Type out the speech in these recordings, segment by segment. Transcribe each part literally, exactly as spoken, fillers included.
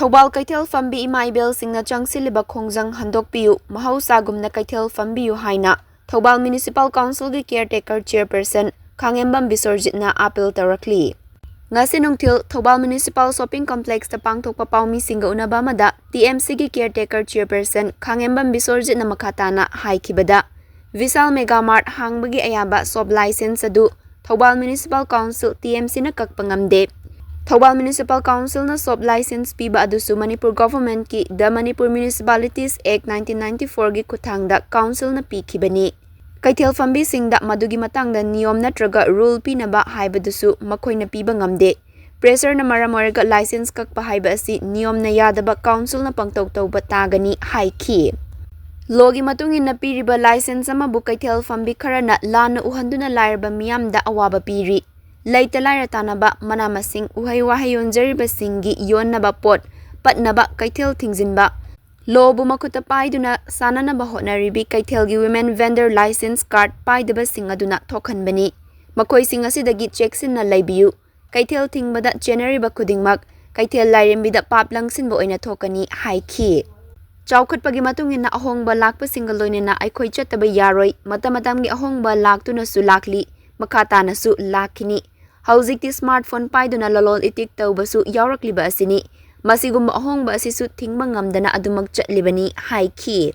ꯊꯧꯕꯥꯜ ꯀꯩꯊꯦꯜ ꯐꯝꯕꯤ ꯏꯃꯥ ꯏꯕꯦꯜꯁꯤꯡꯅ ꯆꯪꯁꯤꯜꯂꯤꯕ ꯈꯣꯡꯖꯪ ꯍꯟꯗꯣꯛꯄꯤꯌꯨ, ꯃꯍꯧꯁꯥꯒꯨꯝꯅ ꯀꯩꯊꯦꯜ ꯐꯝꯕꯤꯌꯨ ꯍꯥꯏꯅ Thoubal Municipal Councilꯒꯤ caretaker chairperson ꯈꯥꯉꯦꯝꯕꯝ ꯕꯤꯁꯣꯔꯖꯤꯠꯅ appeal ꯇꯧꯔꯛꯂꯤ꯫ ꯉꯁꯤ ꯅꯨꯡꯊꯤꯜ ꯊꯧꯕꯥꯜ Municipal Shopping Complexꯇ ꯄꯥꯡꯊꯣꯛꯄ ꯄꯥꯎꯃꯤꯁꯤꯡꯒ ꯎꯅꯕ ꯑꯃꯗ TMCꯒꯤ caretaker chairperson ꯈꯥꯉꯦꯝꯕꯝ ꯕꯤꯁꯣꯔꯖꯤꯠꯅ ꯃꯈꯥ ꯇꯥꯅ ꯍꯥꯏꯈꯤꯕꯗ, Vishal Mega Mart ꯍꯥꯡꯕꯒꯤ ꯑꯌꯥꯕ shop license ꯑꯗꯨ ꯊꯧꯕꯥꯜ Municipal Council, TMCꯅ ꯀꯛꯄ ꯉꯝꯗꯦ꯫ ꯊꯧꯕꯥꯜ Municipal Councilꯅ shop license ꯄꯤꯕ ꯑꯗꯨꯁꯨ Manipur governmentꯀꯤ The Manipur Municipalities Act nineteen ninety fourꯒꯤ ꯈꯨꯠꯊꯥꯡꯗ councilꯅ ꯄꯤꯈꯤꯕꯅꯤ꯫ ꯀꯩꯊꯦꯜ ꯐꯝꯕꯤꯁꯤꯡꯗ ꯃꯗꯨꯒꯤ ꯃꯇꯥꯡꯗ ꯅꯤꯌꯣꯝ ꯅꯠꯇ꯭ꯔꯒ rule ꯄꯤꯅꯕ ꯍꯥꯏꯕꯗꯨꯁꯨ ꯃꯈꯣꯏꯅ ꯄꯤꯕ ꯉꯝꯗꯦ꯫ Pressureꯅ ꯃꯔꯝ ꯑꯣꯏꯔꯒ license ꯀꯛꯄ ꯍꯥꯏꯕ ꯑꯁꯤ ꯅꯤꯌꯣꯝꯅ ꯌꯥꯗꯕ councilꯅ ꯄꯪꯇꯧ ꯇꯧꯕ ꯇꯥꯒꯅꯤ ꯍꯥꯏꯈꯤ꯫ Lawꯒꯤ ꯃꯇꯨꯡ ꯏꯟꯅ ꯄꯤꯔꯤꯕ license ꯑꯃꯕꯨ ꯀꯩꯊꯦꯜ ꯐꯝꯕꯤ ꯈꯔꯅ ꯂꯥꯟꯅ ꯎꯍꯟꯗꯨꯅ ꯂꯥꯏꯔꯕ ꯃꯤꯌꯥꯝꯗ ꯑꯋꯥꯕ ꯄꯤꯔꯤ꯫ ꯂꯩꯇ ꯂꯥꯏꯔ ꯇꯥꯅꯕ, ꯃꯅꯥ ꯃꯁꯤꯡ, ꯎꯍꯩ ꯋꯥꯍꯩ ꯌꯣꯟꯖꯔꯤꯕꯁꯤꯡꯒꯤ ꯌꯣꯟꯅꯕ ꯄꯣꯠ ꯄꯠꯅꯕ ꯀꯩꯊꯦꯜ ꯊꯤꯡꯖꯤꯟꯕ, lawꯕꯨ ꯃꯈꯨꯠꯇ ꯄꯥꯏꯗꯨꯅ ꯁꯥꯟꯅꯅꯕ ꯍꯣꯠꯅꯔꯤꯕꯤ ꯀꯩꯊꯦꯜꯒꯤ women vendor license card ꯄꯥꯏꯗꯕꯁꯤꯡ ꯑꯗꯨꯅ ꯊꯣꯛꯍꯟꯕꯅꯤ꯫ ꯃꯈꯣꯏꯁꯤꯡ ꯑꯁꯤꯗꯒꯤ ꯆꯦꯛꯁꯤꯟꯅ ꯂꯩꯕꯤꯌꯨ꯫ ꯀꯩꯊꯦꯜ ꯊꯤꯡꯕꯗ ꯆꯦꯟꯅꯔꯤꯕ ꯈꯨꯗꯤꯡꯃꯛ ꯀꯩꯊꯦꯜ ꯂꯥꯏꯔꯦꯝꯕꯤꯗ ꯄꯥꯞ ꯂꯪꯁꯤꯟꯕ ꯑꯣꯏꯅ ꯊꯣꯛꯀꯅꯤ ꯍꯥꯏꯈꯤ꯫ ꯆꯥꯎꯈꯠꯄꯒꯤ ꯃꯇꯨꯡ ꯏꯟꯅ ꯑꯍꯣꯡꯕ ꯂꯥꯛꯄꯁꯤꯡꯒ ꯂꯣꯏꯅꯅ ꯑꯩꯈꯣꯏ ꯆꯠꯇꯕ ꯌꯥꯔꯣꯏ꯫ ꯃꯇꯝ ꯃꯇꯝꯒꯤ ꯑꯍꯣꯡꯕ ꯂꯥꯛꯇꯨꯅꯁꯨ ꯂꯥꯛꯂꯤ, ꯃꯈꯥ ꯇꯥꯅꯁꯨ ꯂꯥꯛꯈꯤꯅꯤ꯫ ꯍꯧꯖꯤꯛꯇꯤ smartphone ꯄꯥꯏꯗꯨꯅ ꯂꯂꯣꯟ ꯏꯇꯤꯛ ꯇꯧꯕꯁꯨ ꯌꯥꯎꯔꯛꯂꯤꯕ ꯑꯁꯤꯅꯤ꯫ ꯃꯁꯤꯒꯨꯝꯕ ꯑꯍꯣꯡꯕ ꯑꯁꯤꯁꯨ ꯊꯤꯡꯕ ꯉꯝꯗꯅ ꯑꯗꯨꯃꯛ ꯆꯠꯂꯤꯕꯅꯤ ꯍꯥꯏꯈꯤ꯫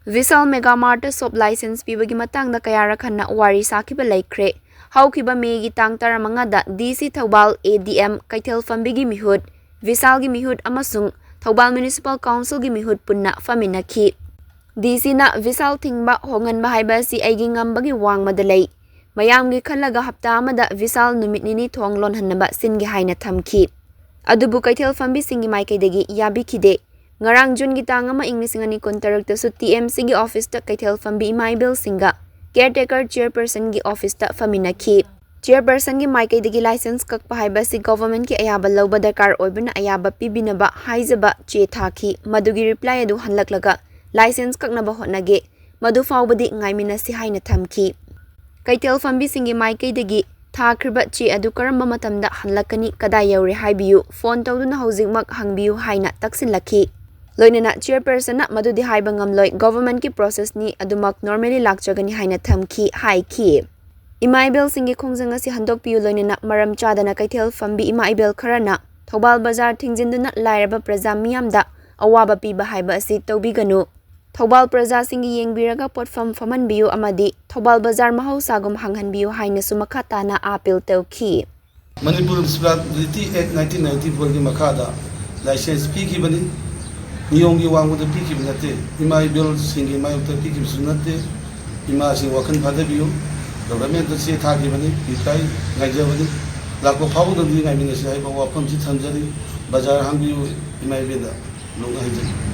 Vishal Mega Martꯇ shop license ꯄꯤꯕꯒꯤ ꯃꯇꯥꯡꯗ ꯀꯌꯥꯔꯛ ꯍꯟꯅ ꯋꯥꯔꯤ ꯁꯥꯈꯤꯕ ꯂꯩꯈ꯭ꯔꯦ꯫ ꯍꯧꯈꯤꯕ Mayꯒꯤ ꯇꯥꯡ ꯇꯔꯥꯃꯉꯥꯗ DC ꯊꯧꯕꯥꯜ, ADM, ꯀꯩꯊꯦꯜ ꯐꯝꯕꯤꯒꯤ ꯃꯤꯍꯨꯠ, Vishalꯒꯤ ꯃꯤꯍꯨꯠ ꯑꯃꯁꯨꯡ ꯊꯧꯕꯥꯜ Municipal Councilꯒꯤ ꯃꯤꯍꯨꯠ ꯄꯨꯟꯅ ꯐꯝꯃꯤꯟꯅꯈꯤ꯫ DCꯅ Vishal ꯊꯤꯡꯕ ꯍꯣꯡꯍꯟꯕ ꯍꯥꯏꯕ ꯑꯁꯤ ꯑꯩꯒꯤ ꯉꯝꯕꯒꯤ ꯋꯥꯡꯃꯗ ꯂꯩ꯫ ꯃꯌꯥꯝꯒꯤ ꯈꯜꯂꯒ ꯍꯞꯇꯥ ꯑꯃꯗ Vishal ꯅꯨꯃꯤꯠ ꯅꯤꯅꯤ ꯊꯣꯡ ꯂꯣꯟꯍꯟꯅꯕ ꯁꯤꯟꯒꯦ ꯍꯥꯏꯅ ꯊꯝꯈꯤ꯫ ꯑꯗꯨꯕꯨ ꯀꯩꯊꯦꯜ ꯐꯝꯕꯤꯁꯤꯡꯒꯤ ꯃꯥꯏꯀꯩꯗꯒꯤ ꯌꯥꯕꯤꯈꯤꯗꯦ꯫ ꯉꯔꯥꯡ Juneꯒꯤ ꯇꯥꯡ ꯑꯃ, ꯏꯪ ꯂꯤꯁꯤꯡ ꯑꯅꯤ ꯀꯨꯟꯇꯔꯨꯛꯇꯁꯨ TMCꯒꯤ officeꯇ ꯀꯩꯊꯦꯜ ꯐꯝꯕꯤ ꯏꯃꯥ ꯏꯕꯦꯜꯁꯤꯡꯒ caretaker chairpersonꯒꯤ officeꯇ ꯐꯝꯃꯤꯟꯅꯈꯤ꯫ Chairpersonꯒꯤ ꯃꯥꯏꯀꯩꯗꯒꯤ license ꯀꯛꯄ ꯍꯥꯏꯕ ꯑꯁꯤ governmentꯀꯤ ꯑꯌꯥꯕ ꯂꯧꯕ ꯗꯔꯀꯥꯔ ꯑꯣꯏꯕꯅ ꯑꯌꯥꯕ ꯄꯤꯕꯤꯅꯕ ꯍꯥꯏꯖꯕ ꯆꯦ ꯊꯥꯈꯤ꯫ ꯃꯗꯨꯒꯤ reply ꯑꯗꯨ ꯍꯜꯂꯛꯂꯒ license ꯀꯛꯅꯕ ꯍꯣꯠꯅꯒꯦ꯫ ꯃꯗꯨ ꯐꯥꯎꯕꯗꯤ ꯉꯥꯏꯃꯤꯟꯅꯁꯤ ꯍꯥꯏꯅ ꯊꯝꯈꯤ꯫ ꯀꯩꯊꯦꯜ ꯐꯝꯕꯤꯁꯤꯡꯒꯤ ꯃꯥꯏꯀꯩꯗꯒꯤ ꯊꯥꯈ꯭ꯔꯤꯕ ꯆꯦ ꯑꯗꯨ ꯀꯔꯝꯕ ꯃꯇꯝꯗ ꯍꯜꯂꯛꯀꯅꯤ, ꯀꯗꯥꯏ ꯌꯧꯔꯦ ꯍꯥꯏꯕꯤꯌꯨ, ꯐꯣꯟ ꯇꯧꯗꯨꯅ ꯍꯧꯖꯤꯛꯃꯛ ꯍꯪꯕꯤꯌꯨ ꯍꯥꯏꯅ ꯇꯛꯁꯤꯜꯂꯛꯈꯤ꯫ ꯂꯣꯏꯅꯅ ꯆꯤꯌꯔꯄꯔꯁꯟꯅ ꯃꯗꯨꯗꯤ ꯍꯥꯏꯕ ꯉꯝꯂꯣꯏ, ꯒꯣꯚꯔꯟꯃꯦꯟꯠꯀꯤ ꯄ꯭ꯔꯣꯁꯦꯁꯅꯤ, ꯑꯗꯨꯃꯛ ꯅꯣꯔꯃꯦꯂꯤ ꯂꯥꯛꯆꯒꯅꯤ ꯍꯥꯏꯅ ꯊꯝꯈꯤ, ꯍꯥꯏꯈꯤ꯫ ꯏꯃꯥ ꯏꯕꯦꯜꯁꯤꯡꯒꯤ ꯈꯣꯡꯖꯪ ꯑꯁꯤ ꯍꯟꯗꯣꯛꯄꯤꯌꯨ, ꯂꯣꯏꯅꯅ ꯃꯔꯝ ꯆꯥꯗꯅ ꯀꯩꯊꯦꯜ ꯐꯝꯕꯤ ꯏꯃꯥ ꯏꯕꯦꯜ ꯈꯔꯅ ꯊꯧꯕꯥꯜ ꯕꯖꯥꯔ ꯊꯤꯡꯖꯤꯟꯗꯨꯅ ꯂꯥꯏꯔꯕ ꯄ꯭ꯔꯖꯥ ꯃꯤꯌꯥꯝꯗ ꯑꯋꯥꯕ ꯄꯤꯕ ꯍꯥꯏꯕ ꯑꯁꯤ ꯇꯧꯕꯤꯒꯅꯨ꯫ ꯊꯧꯕꯥꯜ ꯄ꯭ꯔꯖꯥꯁꯤꯡꯒꯤ ꯌꯦꯡꯕꯤꯔꯒ ꯄꯣꯠꯐꯝ ꯐꯝꯍꯟꯕꯤꯌꯨ ꯑꯃꯗꯤ ꯊꯧꯕꯥꯜ ꯕꯖꯥꯔ ꯃꯍꯧꯁꯥꯒꯨꯝ ꯍꯥꯡꯍꯟꯕꯤꯌꯨ ꯍꯥꯏꯅꯁꯨ ꯃꯈꯥ ꯇꯥꯅ ꯑꯥꯄꯤꯜ ꯇꯧꯈꯤ꯫ ꯃꯅꯤꯄꯨꯔ ꯃ꯭ꯌꯨꯅꯤꯁꯤꯄꯥꯂꯤꯇꯤ ꯑꯦꯛ ꯅꯥꯏꯟꯇꯤꯟ ꯅꯥꯏꯟꯇꯤ ꯐꯣꯔꯒꯤ ꯃꯈꯥꯗ ꯂꯥꯏꯁꯦꯟꯁ ꯄꯤꯈꯤꯕꯅꯤ꯫ ꯅꯤꯌꯣꯝꯒꯤ ꯋꯥꯡꯃꯗ ꯄꯤꯈꯤꯕ ꯅꯠꯇꯦ, ꯏꯃꯥ ꯏꯕꯦꯜꯁꯤꯡꯒꯤ ꯃꯥꯌꯣꯛꯇ ꯄꯤꯈꯤꯕꯁꯨ ꯅꯠꯇꯦ꯫ ꯏꯃꯥꯁꯤꯡ ꯋꯥꯈꯜ ꯐꯥꯊꯕꯤꯌꯨ꯫ ꯒꯚꯔꯟꯃꯦꯟꯠꯇ ꯆꯦ ꯊꯥꯈꯤꯕꯅꯤ, reply ꯉꯥꯏꯖꯕꯅꯤ꯫ ꯂꯥꯛꯄ ꯐꯥꯎꯕꯗꯗꯤ ꯉꯥꯏꯃꯤꯟꯅꯁꯤ ꯍꯥꯏꯕ ꯋꯥꯐꯝꯁꯤ ꯊꯝꯖꯔꯤ꯫ ꯕꯖꯥꯔ ꯍꯥꯡꯕꯤꯌꯨ, ꯏꯃꯥ ꯏꯕꯦꯜꯗ ꯅꯣꯛꯅ ꯍꯥꯏꯖꯔꯤ꯫